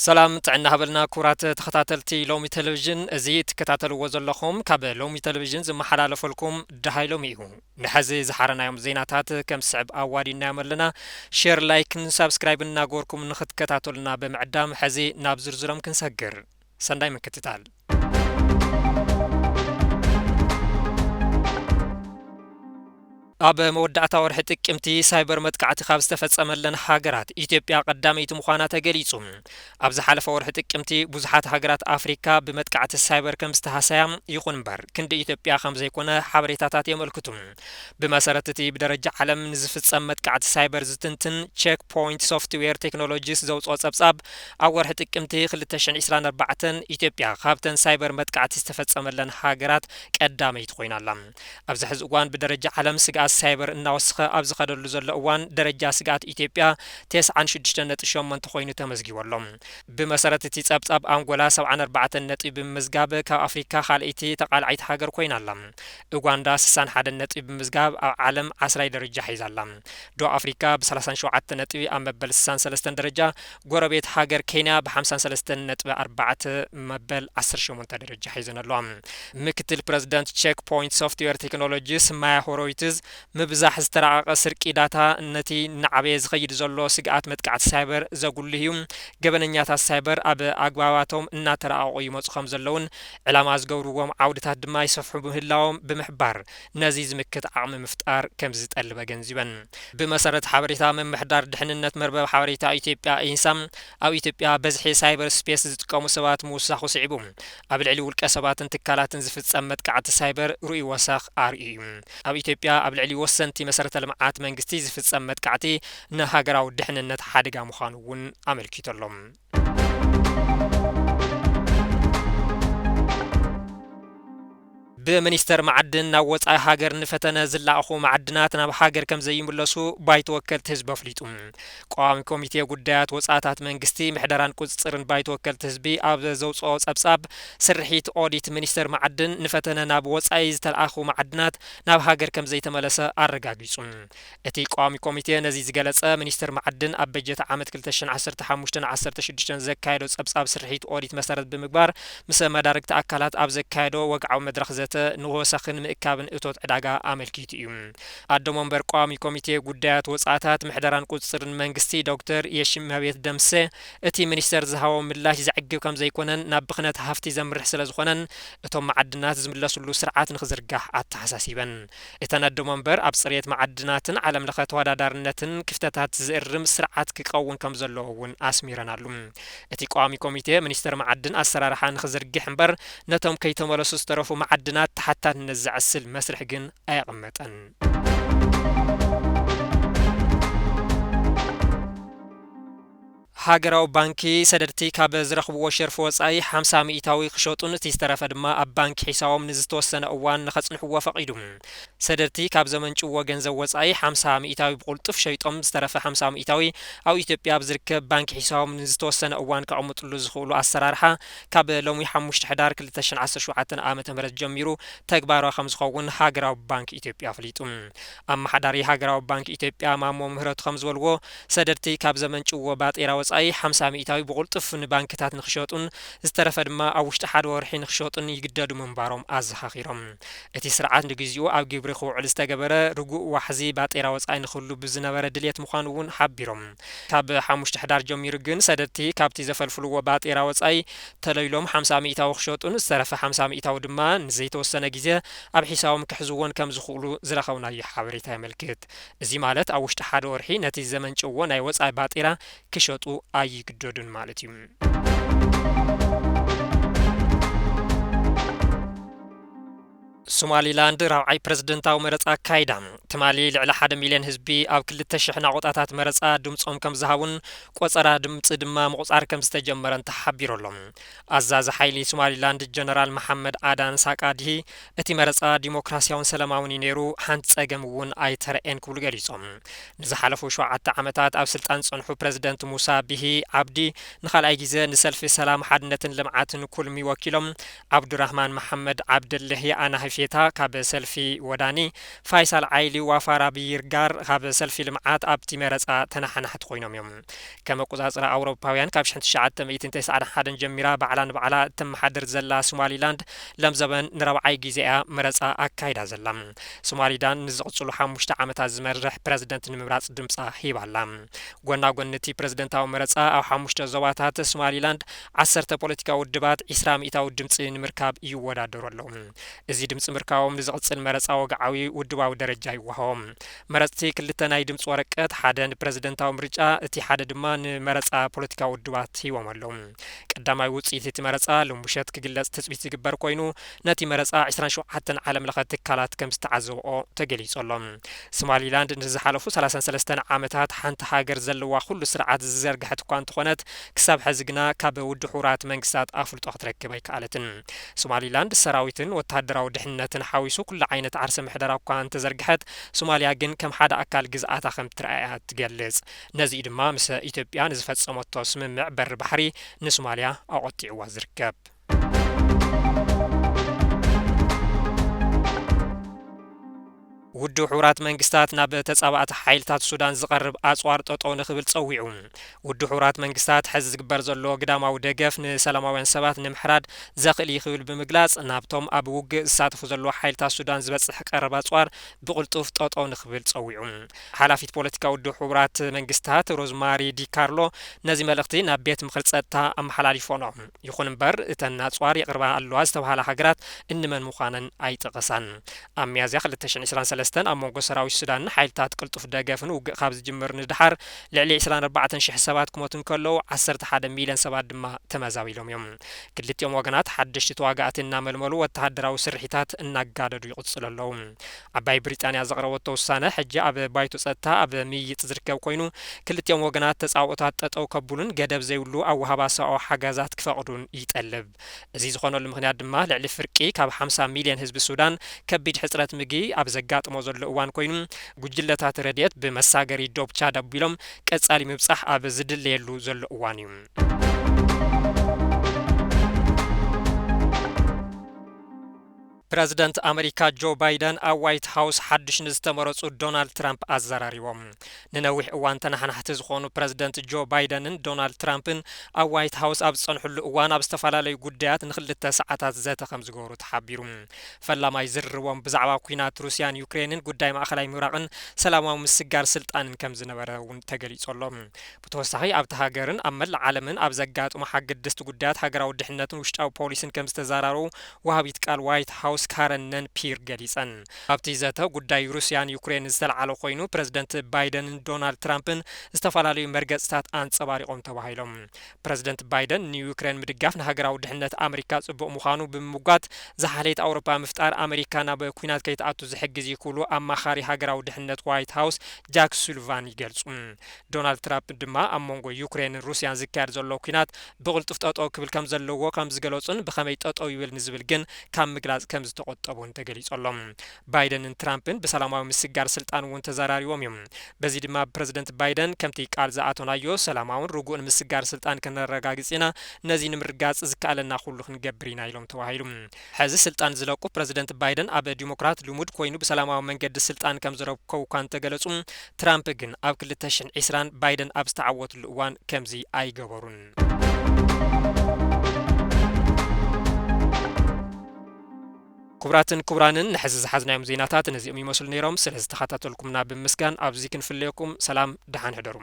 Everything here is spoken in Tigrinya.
ሰላም ጥዕና ሃበልና ክቡራት ተኸታተልቲ ሎሚ ቴሌቪዥን። እዚ ትከታተልዎ ዘለኹም ካብ ሎሚ ቴሌቪዥን ዝመሓላለፈልኩም ደሃይ ሎሚ እዩ። ንሐዚ ዝሓረናዮም ዜናታት ከም ስዕብ ኣዋዲናዮም ኣለና። ሼር፣ ላይክን ሳብስክራይብን እናገበርኩም ንክትከታተሉና ብምዕዳም፣ ሐዚ ናብ ዝርዝሮም ክንሰግር። ሰናይ ምክትታል። ኣብ መወዳእታ ወርሒ ጥቅምቲ ሳይበር መጥቃዕቲ ካብ ዝተፈጸመለን ሃገራት ኢትዮጵያ ቀዳመይቲ ምዃና ተገሊጹ። ኣብ ዝሓለፈ ወርሒ ጥቅምቲ ብዙሓት ሃገራት ኣፍሪካ ብመጥቃዕቲ ሳይበር ከም ዝተሃሰያ፣ ይኹን እምበር ክንዲ ኢትዮጵያ ከም ዘይኮነ ሓበሬታታት የመልክቱ። ብመሰረት እቲ ብደረጃ ዓለም ንዝፍጸም መጥቃዕቲ ሳይበር ዝትንትን ቼክ ፖይንት ሶፍትዌር ቴክኖሎጂስ ዘውጽኦ ጸብጻብ፣ ኣብ ወርሒ ጥቅምቲ ክልተ ሽሕን ዕስራን ኣርባዕተን ኢትዮጵያ ካብተን ሳይበር መጥቃዕቲ ዝተፈጸመለን ሃገራት ቀዳመይቲ ኮይና ኣላ። ኣብዚ ሕዚ እዋን ብደረጃ ዓለም ስግኣት ሳይበር እናወሰኸ ኣብ ዝኸደሉ ዘሎ እዋን፣ ደረጃ ስግኣት ኢትዮጵያ ተስዓን ሽዱሽተን ነጥቢ ሸሞንተ ኮይኑ ተመዝጊቡ ኣሎ። ብመሰረት እቲ ጸብጻብ፣ ኣንጎላ ሰብዓን ኣርባዕተን ነጥቢ ብምምዝጋብ ካብ ኣፍሪካ ካልኣይቲ ተቓላዓይቲ ሃገር ኮይና ኣላ። ኡጋንዳ ስሳን ሓደን ነጥቢ ብምምዝጋብ ኣብ ዓለም ዓስራይ ደረጃ ሒዛ ኣላ። ደቡብ ኣፍሪካ ብሰላሳን ሸውዓተን ነጥቢ ኣብ መበል ስሳን ሰለስተን ደረጃ፣ ጎረቤት ሃገር ኬንያ ብሓምሳን ሰለስተን ነጥቢ ኣርባዕተ መበል ዓሰርተ ሸሞንተ ደረጃ ሒዘን ኣለዋ። ምክትል ፕረዚደንት ቼክ ፖይንት ሶፍትዌር ቴክኖሎጂስ ማያ ሆሮይትዝ፣ ምብዛሕ ዝተራቐቐ ስርቂ ዳታ ነቲ እናዓበየ ዝኸይድ ዘሎ ስግኣት መጥቃዕቲ ሳይበር ዘጉልህ እዩ። ገበነኛታት ሳይበር ኣብ ኣግባባቶም እናተራቐቑ ይመጹ ከም ዘለውን፣ ዕላማ ዝገብርዎም ዓውድታት ድማ ይሰፍሑ ምህላዎም ብምሕባር፣ ነዚ ዝምክት ዓቕሚ ምፍጣር ከም ዝጠልብ ኣገንዚበን። ብመሰረት ሓበሬታ ምምሕዳር ድሕንነት መርበብ ሓበሬታ ኢትዮጵያ ኢንሳ፣ ኣብ ኢትዮጵያ በዝሒ ሳይበር ስፔስ ዝጥቀሙ ሰባት ምውሳኹ ስዒቡ፣ ኣብ ልዕሊ ውልቀ ሰባትን ትካላትን ዝፍጸም መጥቃዕቲ ሳይበር ርኡይ ወሰኽ ኣርእዩ እዩ። ኣብ ኢትዮጵያ ኣብ ልዕሊ ወሰንቲ መሰረተ ልምዓት መንግስቲ ዝፍጸም መጥቃዕቲ ንሃገራዊ ድሕንነት ሓደጋ ምዃኑ እውን ኣመልኪቱ ኣሎ። ብሚኒስተር መዓድን ናብ ወጻኢ ሃገር ንፈተነ ዝለኣኹ መዓድናት ናብ ሃገር ከም ዘይምለሱ ባይቶ ወከልቲ ህዝቢ ኣፍሊጡ። ቀዋሚ ኮሚቴ ጉዳያት ወጻእታት መንግስቲ፣ ምሕደራን ቁጽጽርን ባይቶ ወከልቲ ህዝቢ ኣብ ዘውጽኦ ጸብጻብ ስርሒት ኦዲት፣ ሚኒስተር መዓድን ንፈተነ ናብ ወጻኢ ዝተለኣኹ መዓድናት ናብ ሃገር ከም ዘይተመለሰ ኣረጋጊጹ። እቲ ቀዋሚ ኮሚቴ ነዚ ዝገለጸ፣ ሚኒስተር መዓድን ኣብ በጀት ዓመት ክልተ ሽሕን ዓሰርተ ሓሙሽተን ዓሰርተ ሽዱሽተን ዘካየዶ ጸብጻብ ስርሒት ኦዲት መሰረት ብምግባር፣ ምስ መዳርግቲ ኣካላት ኣብ ዘካየዶ ወግዓዊ መድረኽ ዘተ ንወሰኽን ምእካብን እቶት ዕዳጋ ኣመልኪቱ እዩ። ኣደ መንበር ቀዋሚ ኮሚቴ ጉዳያት ወጻእታት፣ ምሕደራን ቁጽጽርን መንግስቲ ዶክተር የሽመቤት ደምሴ፣ እቲ ሚኒስተር ዝሃቦ ምላሽ ዘዕግብ ከም ዘይኮነን ናብ ብኽነት ሃፍቲ ዘምርሕ ስለ ዝኾነን፣ እቶም መዓድናት ዝምለስሉ ስርዓት ንኽዝርጋሕ ኣተሓሳሲበን። እተን ኣደ መንበር ኣብ ጽሬት መዓድናትን ዓለም ለኸ ተወዳዳርነትን ክፍተታት ዝእርም ስርዓት ክቀውን ከም ዘለዎ እውን ኣስሚረናሉ። እቲ ቀዋሚ ኮሚቴ ሚኒስተር መዓድን ኣሰራርሓ ንኽዝርግሕ እምበር ነቶም ከይተመለሱ ዝተረፉ መዓድናት ተሓታትነት ዘዕስል መስርሕ ግን ኣየቐመጠን። ሃገራዊ ባንኪ ሰደድቲ ካብ ዝረኽብዎ ሸርፊ ወጻኢ ሓምሳ ሚእታዊ ክሸጡን እቲ ዝተረፈ ድማ ኣብ ባንኪ ሒሳቦም ንዝተወሰነ እዋን ንኸጽንሕዎ ፈቒዱ። ሰደድቲ ካብ ዘመንጭዎ ገንዘብ ወጻኢ ሓምሳ ሚእታዊ ብቕልጡፍ ሸይጦም ዝተረፈ ሓምሳ ሚእታዊ ኣብ ኢትዮጵያ ኣብ ዝርከብ ባንኪ ሒሳቦም ንዝተወሰነ እዋን ከቐምጥሉ ዝኽእሉ ኣሰራርሓ ካብ ሎሚ ሓሙሽተ ሕዳር ክልተ ሽሕን ዓሰርተ ሸውዓተን ዓመተ ምህረት ጀሚሩ ተግባራዊ ከም ዝኸውን ሃገራዊ ባንክ ኢትዮጵያ ኣፍሊጡ። ኣመሓዳሪ ሃገራዊ ባንክ ኢትዮጵያ ማሞ ምህረቱ ከም ዝበልዎ፣ ሰደድቲ ካብ ዘመንጭዎ ባጤራ ወጻኢ ሓምሳ ሚእታዊ ብቕልጡፍ ንባንክታት ንኽሸጡን ዝተረፈ ድማ ኣብ ውሽጢ ሓደ ወርሒ ንኽሸጡን ይግደዱ ምንባሮም ኣዘኻኺሮም። እቲ ስርዓት ንግዚኡ ኣብ ግብሪ ክውዕል ዝተገበረ ርጉእ ዋሕዚ ባጤራ ወጻኢ ንኽህሉ ብዝነበረ ድልየት ምዃኑ እውን ሓቢሮም። ካብ ሓሙሽተ ሕዳር ጀሚሩ ግን ሰደድቲ ካብቲ ዘፈልፍልዎ ባጤራ ወጻኢ ተለይሎም ሓምሳ ሚእታዊ ክሸጡን ዝተረፈ ሓምሳ ሚእታዊ ድማ ንዘይተወሰነ ግዜ ኣብ ሒሳቦም ክሕዝዎን ከም ዝኽእሉ ዝረኸብናዮ ሓበሬታ የመልክት። እዚ ማለት ኣብ ውሽጢ ሓደ ወርሒ ነቲ ዘመንጭዎ ናይ ወጻኢ ባጤራ ክሸጡ ኣይግደዱን ማለት እዩ። ሶማሊላንድ ራብዓይ ፕረዚደንታዊ መረጻ ኣካይዳ። ትማሊ ልዕሊ ሓደ ሚልዮን ህዝቢ ኣብ ክልተ ሽሕ ናቑጣታት መረጻ ድምጾም ከም ዝሃቡን ቆጸራ ድምጺ ድማ ምቑጻር ከም ዝተጀመረን ተሓቢሩ ኣሎ። ኣዛዚ ሓይሊ ሶማሊላንድ ጀነራል መሓመድ ኣዳን ሳቃድሂ፣ እቲ መረጻ ዲሞክራሲያውን ሰላማውን እዩ ነይሩ፣ ሓንቲ ጸገም እውን ኣይተረእየን ክብሉ ገሊጾም። ንዝሓለፉ ሸውዓተ ዓመታት ኣብ ስልጣን ዝጸንሑ ፕረዚደንት ሙሳ ቢሂ ዓብዲ ንኻልኣይ ግዜ ንሰልፊ ሰላም፣ ሓድነትን ልምዓትን ኩልሚ ወኪሎም፣ ዓብዱራህማን መሓመድ ዓብደለሂ ኣናህፌታ ካብ ሰልፊ ወዳኒ፣ ፋይሳል ዓይሊ ዋፋራ ብይርጋር ካብ ሰልፊ ልምዓት ኣብቲ መረጻ ተነሓናሕቲ ኮይኖም እዮም። ከም ኣቆጻጽራ ኣውሮፓውያን ካብ ሽሕን ትሽዓተ ሚእትን ተስዓን ሓደን ጀሚራ ባዕላ ንባዕላ እተመሓድር ዘላ ሶማሊላንድ፣ ሎም ዘበን ንራብዓይ ግዜ እያ መረጻ ኣካይዳ ዘላ። ሶማሊላንድ ንዝቕጽሉ ሓሙሽተ ዓመታት ዝመርሕ ፕረዚደንት ንምምራጽ ድምጻ ሂባ ኣላ። ጎና ጎኒ እቲ ፕረዚደንታዊ መረጻ፣ ኣብ ሓሙሽተ ዞባታት ሶማሊላንድ ዓሰርተ ፖለቲካዊ ውድባት ዒስራ ሚእታዊ ድምጺ ንምርካብ ይወዳደሩ ኣለዉ። እዚ ድምጺ ምርካቦም ንዝቕጽል መረጻ ወግዓዊ ውድባዊ ደረጃ ይወሃቦም። መረጽቲ ክልተ ናይ ድምጺ ወረቀት፣ ሓደ ንፕረዚደንታዊ ምርጫ፣ እቲ ሓደ ድማ ንመረጻ ፖለቲካዊ ውድባት ሂቦም ኣለዉ። ቀዳማይ ውጽኢት እቲ መረጻ ሎሚ ምሸት ክግለጽ ትጽቢት ዝግበር ኮይኑ፣ ነቲ መረጻ ዕስራን ሸውዓተን ዓለም ለኸ ትካላት ከም ዝተዓዘብኦ ተገሊጹ ኣሎ። ሶማሊላንድ ንዝሓለፉ ሰላሳን ሰለስተን ዓመታት ሓንቲ ሃገር ዘለዋ ኩሉ ስርዓት ዝዘርግሐት እኳ እንተኾነት፣ ክሳብ ሕዚ ግና ካብ ውድብ ሕቡራት መንግስታት ኣፍልጦ ክትረክብ ኣይከኣለትን። ሶማሊላንድ ሰራዊትን ወተሃደራዊ ድሕነትን ሓዊሱ ኩሉ ዓይነት ዓርሰ ምሕደራ እኳ እንተዘርግሐት፣ ሶማልያ ግን ከም ሓደ ኣካል ግዝኣታ ከም ትረኣያ ትገልጽ። ነዚ ድማ ምስ ኢትዮጵያ ንዝፈጸመቶ ስምምዕ በሪ ባሕሪ ንሶማልያ ኣቖጢዕዋ ዝርከብ። ውድብ ሕቡራት መንግስታት ናብ ተጻባእቲ ሓይልታት ሱዳን ዝቐርብ ኣጽዋር ጠጠው ንኽብል ጸዊዑ። ውድብ ሕቡራት መንግስታት፣ ሕዚ ዝግበር ዘሎ ግዳማዊ ደገፍ ንሰላማውያን ሰባት ንምሕራድ ዘኽእል እዩ ክብል ብምግላጽ፣ ናብቶም ኣብ ውግእ ዝሳተፉ ዘለዉ ሓይልታት ሱዳን ዝበጽሕ ቀረብ ኣጽዋር ብቕልጡፍ ጠጠው ንኽብል ጸዊዑ። ሓላፊት ፖለቲካ ውድብ ሕቡራት መንግስታት ሮዝማሪ ዲካርሎ ነዚ መልእኽቲ ናብ ቤት ምኽሪ ጸጥታ ኣመሓላሊፎ ኣሎ። ይኹን እምበር፣ እተን ኣጽዋር የቕርባ ኣለዋ ዝተባህላ ሃገራት እንመን ምዃነን ኣይጠቐሳን። ኣብ ሚያዝያ ክልተ ሽሕን ዕስራን ሰለስተን ኣብ መንጎ ሰራዊት ሱዳንን ሓይልታት ቅልጡፍ ደገፍን ውግእ ካብ ዝጅምር ንደሓር፣ ልዕሊ ዕስራን ኣርባዕተን ሽሕ ሰባት ክሞቱ እንከለዉ፣ ዓሰርተ ሓደ ሚልዮን ሰባት ድማ ተመዛቢሎም እዮም። ክልቲኦም ወገናት ሓደሽቲ ተዋጋእቲ እናመልመሉ ወተሃደራዊ ስርሒታት እናጋደዱ ይቕጽሉ ኣለዉ። ዓባይ ብሪጣንያ ዘቕረበቶ ውሳነ፣ ሕጂ ኣብ ባይቶ ጸጥታ ኣብ ምይይጥ ዝርከብ ኮይኑ፣ ክልቲኦም ወገናት ተጻብኦታት ጠጠው ከብሉን ገደብ ዘይብሉ ኣወሃባ ሰብኣዊ ሓገዛት ክፈቕዱን ይጠልብ። እዚ ዝኾነሉ ምኽንያት ድማ፣ ልዕሊ ፍርቂ ካብ ሓምሳ ሚልዮን ህዝቢ ሱዳን ከቢድ ሕጽረት ምግቢ ኣብ ዘጋጥሞ ዘሎ እዋን ኮይኑ፣ ጉጅለታት ረድኤት ብመሳገሪ ዶብ ቻድ ኣቢሎም ቀጻሊ ምብጻሕ ኣብ ዝድለየሉ ዘሎ እዋን እዩ። ፕረዚደንት ኣመሪካ ጆ ባይደን ኣብ ዋይት ሃውስ ሓድሽ ንዝተመረጹ ዶናልድ ትራምፕ ኣዘራሪቦም። ንነዊሕ እዋን ተናሓናሕቲ ዝኾኑ ፕረዚደንት ጆ ባይደንን ዶናልድ ትራምፕን ኣብ ዋይት ሃውስ ኣብ ዝጸንሕሉ እዋን፣ ኣብ ዝተፈላለዩ ጉዳያት ንክልተ ሰዓታት ዘተ ከም ዝገበሩ ተሓቢሩ። ፈላማይ ዝርርቦም ብዛዕባ ኲናት ሩስያን ዩክሬንን፣ ጉዳይ ማእኸላይ ምብራቕን ሰላማዊ ምስግጋር ስልጣንን ከም ዝነበረ እውን ተገሊጹ ኣሎ። ብተወሳኺ፣ ኣብቲ ሃገርን ኣብ መላእ ዓለምን ኣብ ዘጋጥሙ ሓገድስቲ ጉዳያት ሃገራዊ ድሕነትን ውሽጣዊ ፖሊስን ከም ዝተዘራረቡ ወሃቢት ቃል ዋይት ሃውስ ካረን ነን ፒር ገሊጸን። ኣብቲ ዘተ፣ ጉዳይ ሩስያን ዩክሬንን ዝተለዓለ ኮይኑ፣ ፕረዚደንት ባይደንን ዶናልድ ትራምፕን ዝተፈላለዩ መርገጽታት ኣንጸባሪቖም ተባሂሎም። ፕረዚደንት ባይደን ንዩክሬን ምድጋፍ ንሃገራዊ ድሕነት ኣመሪካ ጽቡቕ ምዃኑ ብምምጓት፣ ዝሓለየት ኣውሮፓ ምፍጣር ኣመሪካ ናብ ኲናት ከይትኣቱ ዝሕግዝ እዩ ክብሉ ኣማኻሪ ሃገራዊ ድሕነት ዋይት ሃውስ ጃክ ሱሊቫን ይገልጹ። ዶናልድ ትራምፕ ድማ ኣብ መንጎ ዩክሬንን ሩስያን ዝካየድ ዘሎ ኲናት ብቕልጡፍ ጠጠው ክብል ከም ዘለዎ ከም ዝገለጹን ብኸመይ ጠጠው ይብል ንዝብል ግን ካብ ምግላጽ ከም ዝተቖጠቡን ተገሊጹ ኣሎ። ባይደንን ትራምፕን ብሰላማዊ ምስግጋር ስልጣን እውን ተዘራሪቦም እዮም። በዚ ድማ ፕረዚደንት ባይደን፣ ከምቲ ቃል ዝኣተናዮ፣ ሰላማውን ርጉእን ምስግጋር ስልጣን ከነረጋግጽ ኢና፣ ነዚ ንምርጋጽ ዝከኣለና ኩሉ ክንገብር ኢና ኢሎም ተባሂሉ። ሕዚ ስልጣን ዝለቁ ፕረዚደንት ባይደን፣ ኣብ ዲሞክራት ልሙድ ኮይኑ ብሰላማዊ መንገዲ ስልጣን ከም ዝረከቡ እኳ እንተገለጹ፣ ትራምፕ ግን ኣብ ክልተ ሽሕን ዕስራን ባይደን ኣብ ዝተዓወትሉ እዋን ከምዚ ኣይገበሩን። ክቡራትን ክቡራንን፣ ንሕዚ ዝሓዝናዮም ዜናታት ነዚኦም ይመስሉ ነይሮም። ስለ ዝተኸታተልኩምና ብምስጋን ኣብዚ ክንፍለየኩም። ሰላም፣ ደሓን ሕደሩ።